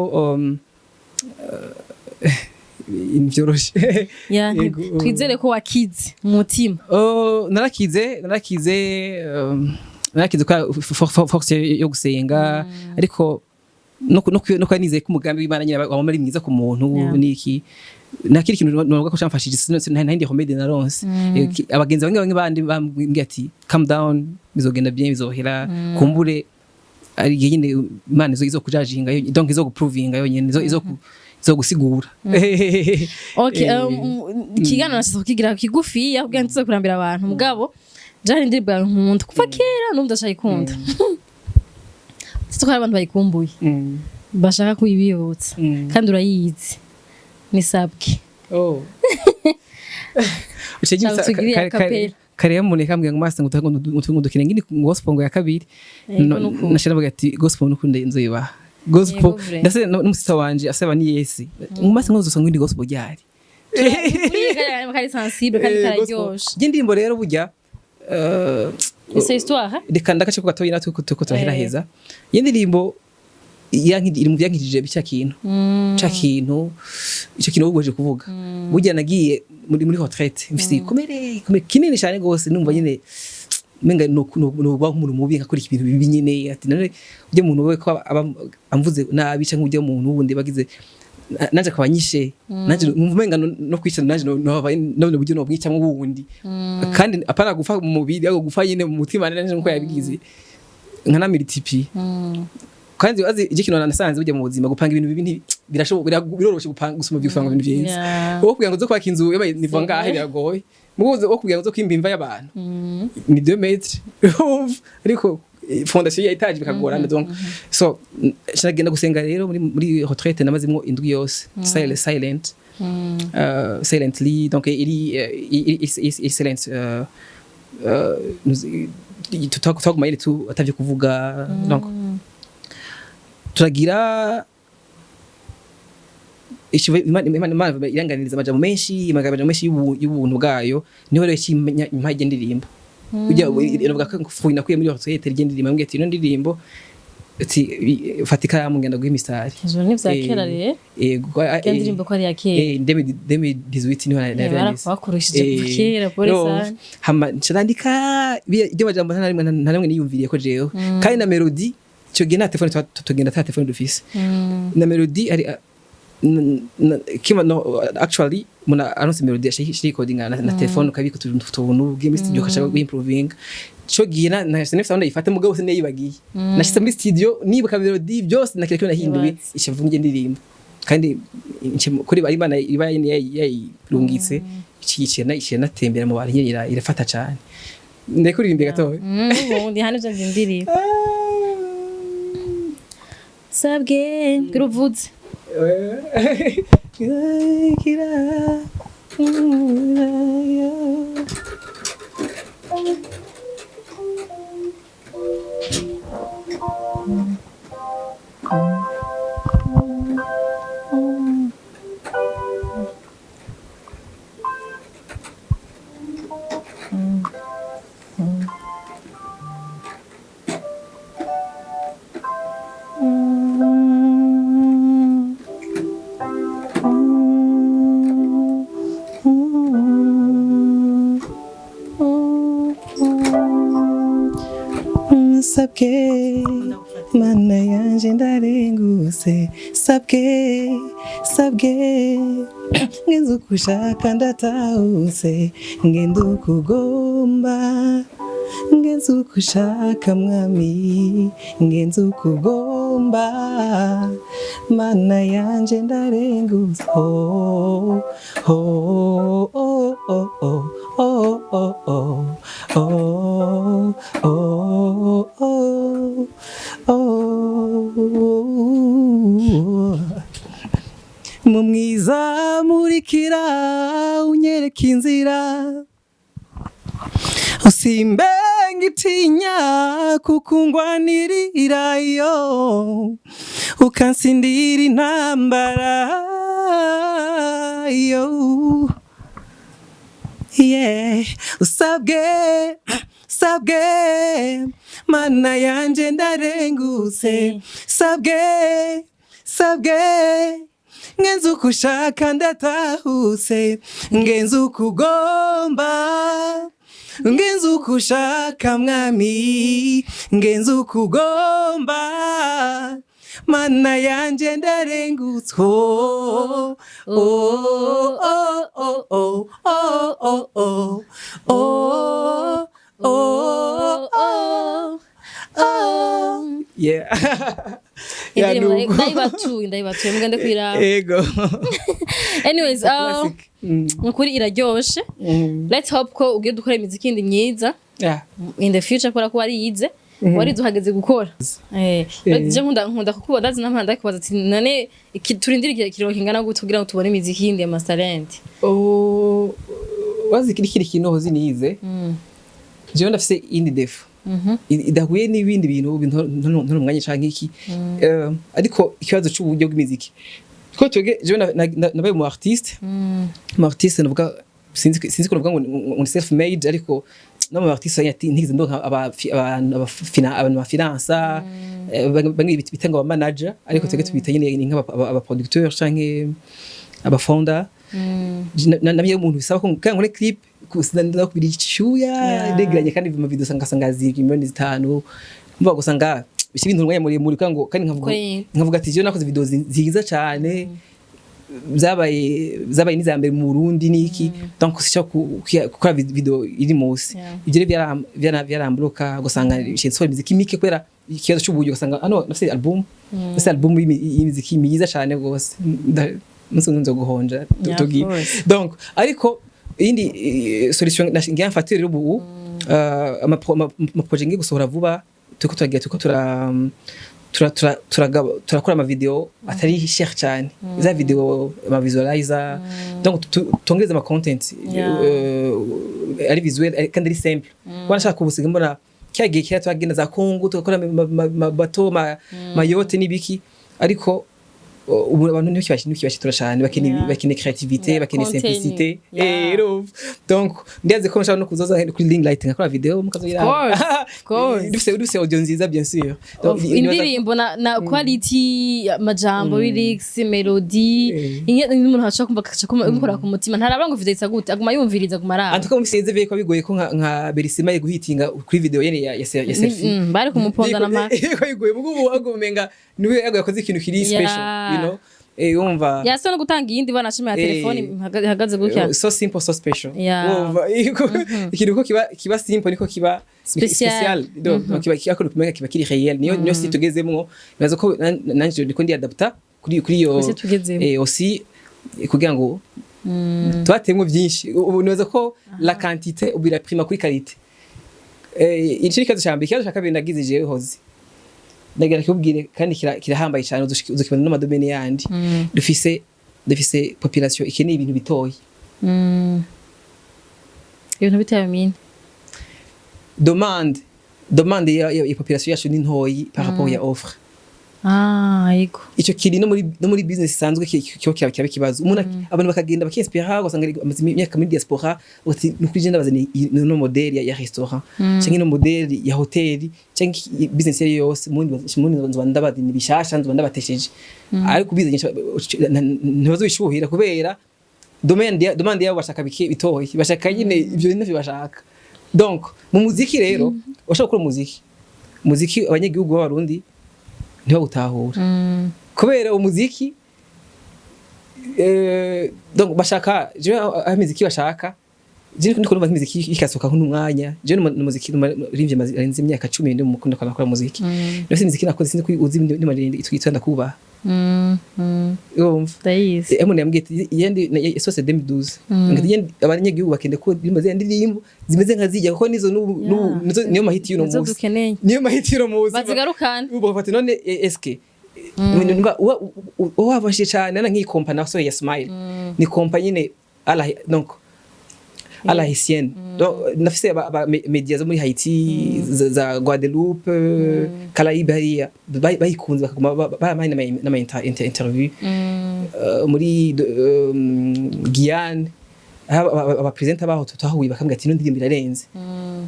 ntivyoroshe. Yeah. Yego. Twizere ko wakize mu mutima. Oh, narakize kwa force yo gusenga, ariko no kuba nizeye ko umugambi w'Imana nyine waba ari mwiza ku muntu. Niki nakiri kintu novuga ko camfashije, nta yindi remède naronse. Abagenzi bamwe bamwe bandi bambwiye ati calm down, bizogenda bien, bizohera, kumbure ari igihe nyine Imana izo kujajinga, donc izo guprovinga yonyene, izo gusigura. Okay, ikiganiro nashatse kukigira kigufiya kugira ngo tuze kurambira abantu, mugabo jari indirimbo yawe nkunda kuva kera, n'ubu ndacayikunda. Siko hari abantu bayikumbuye, bashaka kuyibibutsa, kandi urayizi, ni Sabwe. Oh. Cyangwa tugirire a cappella. Kare yamuneka ambwira ngo master, ngo dukine ngini gospel ngo ya kabiri. Yego, nuko. Nashira navuga ati gospel nukunde nzoyibaha gospel. Yego, vrai. Ndase n'umusita wanje asaba ni yesi mu master ngo nzosanga indi gospel ryari. Uriya kari sensible kandi kararyoshe. Njye indirimbo rero burya C'est histoire, hein? Reka ndagace ko gatoyi natwe ko turaheraheza. Iyo ndirimbo iri mu vyankijije bica kintu ca kintu, ico kintu wowe kuvuga. Burya nagiye muri retraite mfise igikomere kinini cyane gose, numva nyine menga no nk'umuntu mubi, nkakora ibintu bibi nyine, ati none ujya muntu we ko aba amvuze nabi canke ujya muntu wundi bagize nanje akaba anyishe, nanje numva umenga no kwica nanje no no buryo no bwicamwo wundi, kandi apana gufa mu mubiri, ahubwo gufa nyine mu mutima nanje nkuko yabigize nkanamilitipi. Kandi azi icyo kintu nasanze burya mu buzima, gupanga ibintu bibi birashoboka, biroroshe gupanga gusoma ibyo ibintu byiza. Wowe kugira ngo uze kwaka inzu yabaye niva ngahe biragoye, mubuze wo kugira ngo uze kwimba imva y'abantu ni 2 mètres, ariko fondation ya étage bikagorana. Donc so nagenda gusenga rero muri retraite, namazimwo indwi yose silent, silently, donc iri silent, twaguma nyine tu atavyo kuvuga. Donc turagira Imana iranganiriza amajambo menshi y'ubuntu bwayo. Niho rero impa iryo ndirimbo. Ujya iravuga ko fuyi nakuye muri retraite iryo ndirimbo, ambwiye ati ino ndirimbo, ati fata ikaramu ngenda guha imisari. Ijoro ni vya kera rero. Yego. Iyo ndirimbo ko ari iya kera. 2018 niho navyanditse. Barakubakurishije kuva kera, pole sana. Hama nca iryo majambo nta rimwe niyumviriye ko jewe, kandi na melody icyo gihe nta telefone, tugenda ata telefone dufise. Na melody ari kima no actually muna aronse melody ashiki recording na telefone, ukabika utuntu tuntu ugiye muri studio ukashaka guimprovinga. Ico gihe na sinefise aho ndayifata, mugabo sinayibagiye, nashitse muri studio nibuka melody byose na kire nahinduye. Ibaze. Ishavuga indirimbo kandi kuri bari Imana iba yayirungitse iciye natembera mu bantu nyine, irafata cane. Ndakuririmbe gatoya. Ubundi hano ivyo ndindiriye Sabwe bwira uvuze. Kira. Sabwe Mana yanje ndarenguse, sabwe sabwe, ngenze uko ushaka ndatahutse, ngenda uko ugomba, ngenze uko ushaka mwami, ngenze uko ugomba, Mana yanje ndarengutse. Oh, oh, oh, oh, oh, oh, oh, oh, oh, oh, oh, oh. Mu mwiza murikira unyereka inzira. Usimbe ngitinya kukungwanirira yo, ukansindira intambara yo. Yeah, usabwe, sabwe, Mana yanje, ndarengutse. Sabwe, sabwe, ngenze uko ushaka, ndatahutse. Ngenze uko ugomba, ngenze uko ushaka, Mwami, ngenze uko ugomba, Mana yanje, ndarengutse. Oh, oh, oh, oh, oh, oh, oh, oh, oh, oh, oh. Yeah. Yeah, Indirimbo nuko. Ndayibatuye, ndayibatuye, mugende kwiraba. Ego. Anyways, Classic. Nukuri iraryoshe. Let's hope ko ugiye dukora imiziki yindi myiza in the future, kubera ko wariyize, warize, uhageze gukora. Je nkunda kukuba ndazi n'amanda, ndakubaza ati none turindire igihe kiringo kingana gute kugira ngo tubone imiziki yindi ya Masterland? Oh, wazi kiri kintu hozi nize, jewe ndafise indi défaut idahuye n'ibindi bintu nto umwanya canke iki. Ariko ikibazo c'uburyo bw'imiziki, ko twebwe, jewe nabaye mu artiste, mu artiste navuga, sinzi ko navuga ngo ni self made, ariko no mu artiste ati ntigeze ndonka abantu bafinansa, bamwe bita ngo aba manager, ariko twebwe tubita nyine ni nk'aba aba producteur canke aba founder. Namye umuntu bisaba ko kandi nkore clip ndakubira icyuya negeranye, kandi mu video usanga ziri miliyoni 5, mvuga gusanga bishyira ibintu umwanya muremure kugira ngo kandi nkavuga Kuri- nkavuga ati jewe nakoze video nziza cyane, zabaye n'iza mbere mu Burundi niki, donc sinshobora gukora video iri munsi. Ibyo rero byarambloka, gusanga nsohora imiziki mike kubera ikibazo cy'uburyo. Ugasanga hano nafise album y'imiziki myiza cyane rwose. Umunsi umwe nzoguhonja. Yeah, of Tugiye. course. Donc ariko iyindi solution ngiye mfatire rero ubu, ama projet ngiye gusohora vuba, turiko turagira, turiko turakora ama video atari cher cyane, za video ama visualizer, donc tuongereze ama content ari visuel kandi ari simple. Wanashaka ubusiga mbona kya gihe kera twagenda za Kongo tugakora ma bateau, ma yacht n'ibiki, ariko ubu abantu ntibakibashitura cyane, bakeneye bakeneye créativité, bakeneye content. simplicité. Urumva? Donc ndazi ko nshobora no kuzoza kuri ring light nkakora video mukazoyiraba. Course, of course. Dufise audio nziza, bien sûr. Donc, Indirimbo na quality, amajambo, lyrics, melody, umuntu ashobora kumva akaca kumukora ku mutima, ntaraba ngo video isa gute, aguma yumviriza, aguma araba. En tout cas mu bise ko bigoye ko nka Berisima ye guhitinga kuri video yene ya selfie. Bari kumuponda na maka. Ko bigoye mugo ubu agumenga niwe yakoze ikintu kiri special, you know, wumva. Yasa no gutanga iyindi banashima ya telefone ihagaze gutya. So simple, so special. Yeah. Wumva ikintu ko kiba simple niko kiba Special. Special. Donc kiba kiba kiba kiri réel, niyo si tugezemwo. Nibaza ko nanje ndiko ndi adapta kuri iyo Isi tugezemo. Aussi kugira ngo twatemwe byinshi. Ubu nibaza ko la quantité ubu iraprima kuri qualité. Ico ni ikibazo ca mbere. Ikibazo ca kabiri nagize jewe hozi, ndagira kikubwire kandi kirahambaye cyane, uzokibona no ma domaine yandi. Dufise population ikeneye ibintu bitoyi. Ibintu bitewe mine. Demande ya population yacu ni ntoyi par rapport ya offre. Ah, yego. Ico kiri no muri business isanzwe, kiba kiba ikibazo. Umuntu abantu bakagenda bakinspira, ugasanga amaze imyaka muri diaspora, uti nukuri je ndabazani no modèle ya restaurant canke no modèle ya hôtel canke business yari yose, mundi nzoba ndabazani bishasha, nzoba ndabatesheje, ariko bizanye ntibazobishuhira kubera demande yabo. Bashaka bike bitoyi, bashaka nyine ivyo nivyo bashaka. Donc mu muziki rero, washaka gukora umuziki, abanyagihugu b'Abarundi ntibawutahura kubera umuziki, donc bashaka, jewe aho imiziki bashaka, je ndiko numva nk'imiziki ikasohoka nk'umwanya. Je n'umuziki rimvye maze imyaka 10 ndi mukunda nakora muziki. Nose imiziki nakoze, sinzi ko uzi ndi itwa Ndakubaha. Urumva? Ndayizi. Umuntu yambwiye ati yandi sose 2012, ngati yandi abanyagihugu bakende ko ndirimbo ziriya ndirimbo zimeze nka zijya, kuko nizo n'ubu niyo mahiti y'uno Nizo munsi. dukeneye. Niyo mahiti y'uno munsi. Bazigarukane. Ubu bafata none eske nimba wabashije cyane na nk'iyi kompa nasohoye ya Smile, ni kompa nyine ala, donc À la haïtienne. Donc nafise aba media zo muri Haiti, za Guadeloupe, Caraïbes hariya bayikunze, bakaguma barampaye n'ama interview muri Guyane, aho abapresidenta baho tutahuye bakambwira ati: "Ino ndirimbo irarenze."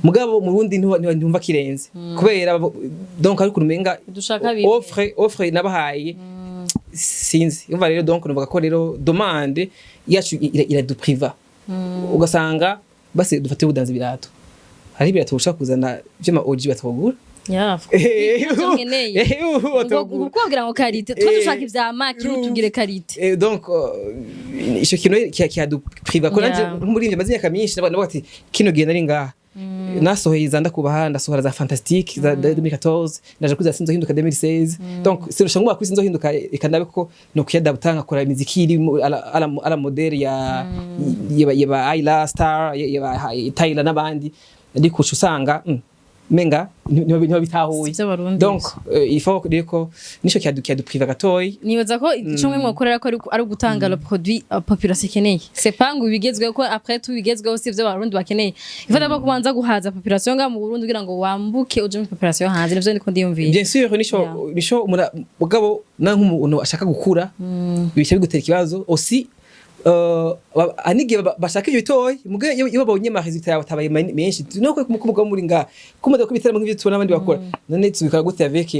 Mugabo mu Burundi ntiwumva kirenze kubera donc ari ukuntu umenga Dushaka bimwe. Offre nabahaye sinzi. Umva rero, donc nuvuga ko rero demande yacu iradupriva, ugasanga base dufate ubudanza ibirato, hari ibirato ushaka kuzana vy'ama OG batogura. Yeah, ivyo nkeneye. Batogura. Kukubwira ngo qualité, twe dushaka ivya maki, ntutubwire qualité. Donc ico kintu kiyadupriva ko nanje nk'umuririmbyi amaze imyaka myinshi navuga ati kino gihe nari ngaha, nasohoye za Ndakubaha, ndasohora za Fantastique za 2014, ndaje kuza Sinzohinduka 2016. Donc sinusha ngo kuri Sinzohinduka, reka ndabe ko no kuyadapta, nkakora imiziki iri à la modèle ya ba Ayla Star, ya ba Tyler n'abandi, ariko uca usanga menga ntiba bitahuye. Sivyo Abarundi. Donc il faut rero ko nico kiyadupriva gatoyi. Nibaza ko ico mwe mwakorera ko ari ugutanga le produit population ikeneye. C'est pas ngo ibigezweho, ko après tout ibigezweho si ivyo Abarundi bakeneye. Il faut d'abord kubanza guhaza population nga mu Burundi kugira ngo wambuke uje muri population hanze. Nivyo ndiko ndiyumvira. Bien sûr, nico nico mugabo na nk'umuntu ashaka gukura bica bigutera ikibazo aussi. Anigihe bashaka ivyo bitoyi, muga iyo babonye ama résultat yawe atabaye menshi, nuko kumugabo muri nga kumaze ko ibitaramo nk'ivyo tubona abandi bakora, none tubikora gute avec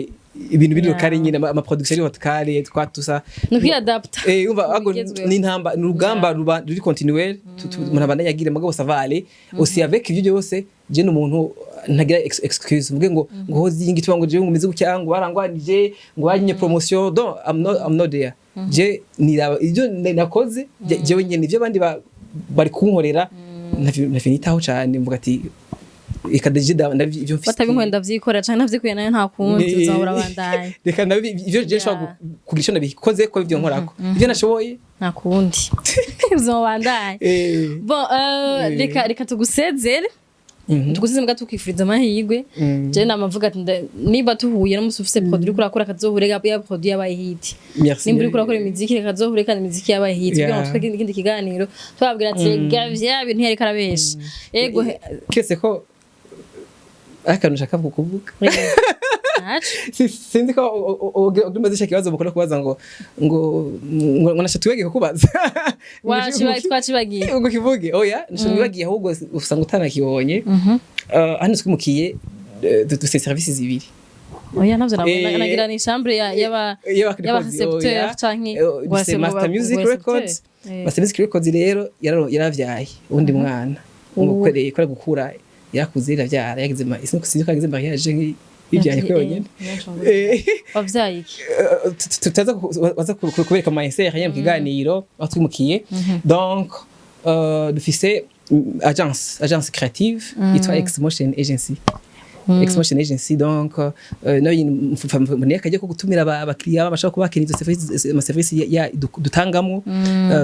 ibintu biri locale nyine, ama production ari locale twatusa? Ni ukwiadapta. Umva ago Bigezweho. ni intamba, ni urugamba ruri continuel, umuntu abandanya agira. Mugabo ça va aller aussi avec ivyo byose. Je ni umuntu ntagira excuse mvuge ngo hozi ngituma ngo je ngo meze gutya, ngo barangwanije, ngo banyinye promotion. Donc I'm not there. Je niraba ibyo nakoze jewe nyene, ivyo abandi bari kunkorera ntavyo nitaho cane. Mvuga ati reka ndaje ivyo mfise. Batabinkwenda ndavyikorera canke ntavyikuye nayo, nta kundi, uzahora urabandanya. Reka ndabi ivyo je nshobora kugira ico nabikoze ko ivyo nkorako, ivyo nashoboye. Nta kundi, uzobandanya. Bon, reka tugusezere. Tugusezere mbwa tukwifuriza amahirwe. Je namavuga ati niba tuhuye n'umunsi ufise produit uriko urakora, kazohure ya produit yabaye hit. Merci. Nimba uriko urakora imiziki, reka kazohure kandi imiziki yabaye hit kugira ngo twege ikindi kiganiro twababwira ati vya bintu yariko arabesha. Yego. Kiretse ko ari akantu nshaka kuvuga. Ntaco. Sinzi ko umaze ico kibazo mukunda kubaza ngo nasha twege kukubaza. Twacibagiye. Ngo kivuge, oya, nasha nibagiye, ahubwo usanga utanakibonye. Hano twimukiye, dufite services zibiri. Oya, navyo nabona nagira ni chambre ya yaba y'aba y'aba récepteur canke dufite Master Music Records. Master Music Records rero yaravyaye uwundi mwana umukoreye kora gukura, yarakuze, iravyara, yagize sinzi ko yagize mariage nk'ibyanjye kwe wenyene. Wavyaye iki? Tutaza baza kubereka ama essais mu kiganiro aho twimukiye. Donc dufise agence créative yitwa X-Motion Agency. X-Motion Agency, donc nayo mboneye akajya ko gutumira abakiriya bashaka kubakira izo service, ama service dutangamo.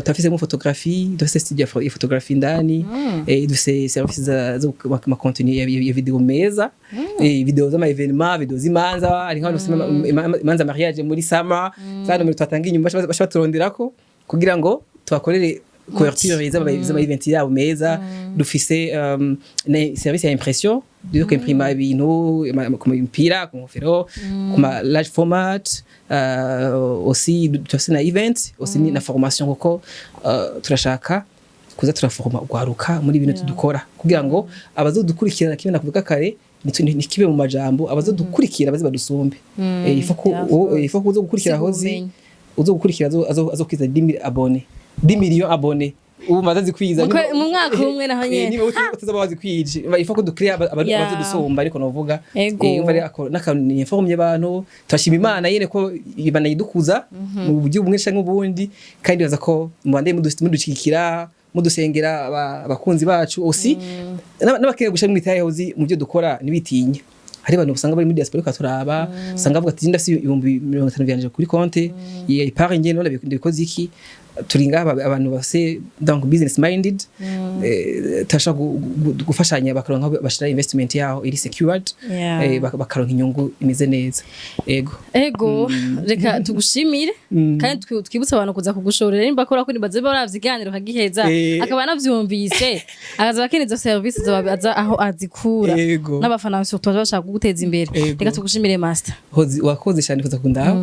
Turafisemo photographie, dufise studio ya photographie indani, dufise service za ma contenu ya video meza, video z'ama événement, video z'imanza. Hari nk'abantu bafise imanza, mariage muri summer, za nomero twatanga inyuma basha baturonderako kugira ngo tubakorere couverture z'ama event yabo meza. Dufise na service ya impression, yo kwimprima ibintu ku mipira, ku ngofero, ku ma large format. Aussi turafise na event, aussi na formation, kuko turashaka kuza turaforma ugwaruka muri ibintu dukora kugira ngo abazodukurikirana, kimwe nakuvuga kare, ntikibe mu majambo, abazodukurikira baze badusumbe. Il faut ko Yeah, of course. il faut ko uzogukurikira Siga hozi ubumenyi. uzogukurikira azokwiza 10 abonnés, 10 millions abonnés, ubu maze zikwiza. Mu mwaka umwe naho nyene. Niba utazaba wazikwije, il faut ko dukriya Yeah. abazodusumba, ariko novuga Ego. Umva rero n'akantu ni informye abantu. Turashima Imana nyene ko Imana yidukuza mu buryo bumwe canke ubundi, kandi baza ko mubandeye mudushigikira, mudusengera, abakunzi bacu aussi n'abakeneye gushira mwitaye hozi mu byo dukora ntibitinye. Hari abantu usanga bari muri diaspora ariko turaba, usanga bavuga ati: "Ndafise 50,000 vyanje kuri konte ya épargne, none ndabikoze iki?" Turi ngaha abantu bafise donc business minded, turashobora gufashanya bakaronka aho bashira investment yaho iri secured, bakaronka inyungu imeze neza, ego. Ego, reka tugushimire kandi twibutse abantu kuza kugushorera nimba akora ko nibaze baravye iganiro akagiheza, akaba anavyumvise, akaza akeneye izo service zoba aza aho azikura. N'abafana surtout bashaka kuguteza imbere. Reka tugushimire, master. Hozi, wakoze cyane kuza kundaba,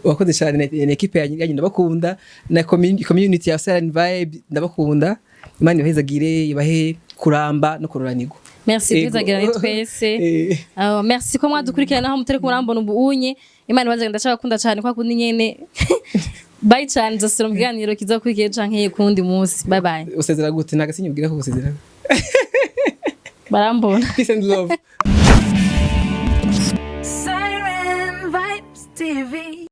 wakoze cyane na équipe yanyu ndabakunda, na community ya Silent Vibe ndabakunda. Imana ibahezagire, ibahe kuramba no kuroranirwa. Merci. Ego. Twizagira ni twese. Merci ko mwadukurikirana aho mutari kumurambona ubu unye. Imana ibaze, ndashaka cyane kwa kundi nyene. Bye cyane, nzosubira mu kiganiro kizakurikira canke kundi munsi. Bye bye. Usezera gute? Nta gasinye ubwira ko usezera. Barambona. Peace and love. Siren Vibes TV.